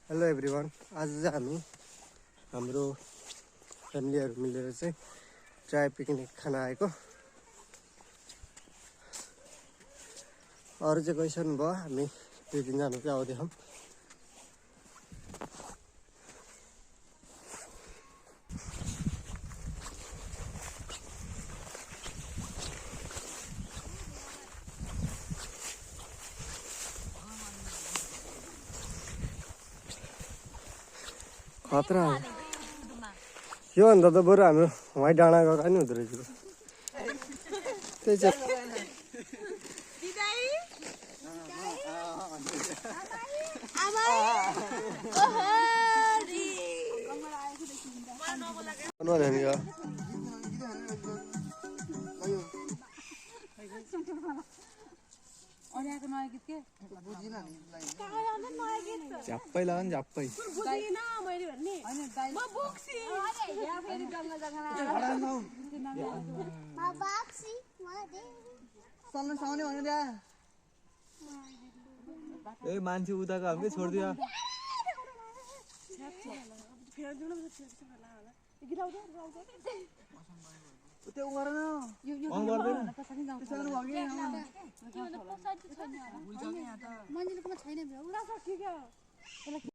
Hello everyone, आज चाहिँ हामी हाम्रो फ्यामिलीहरू मिलेर चाहिँ ड्राई पिकनिक खान आएको। अरू चाहिँ गइसक्नु भयो, हामी 2-3 जना चाहिँ आउँदैछौँ। खतरा यो भन्दा त बरु हाम्रो वहीँ डाँडा गएको नि हुँदो रहेछ। त्यही चाहिँ झ्याप्पै लगा नि झ्याप्पै ए मान्छे उताको हामकै छोडिदियो त्यो गर्न अन गर्दैन त्यसैले भगे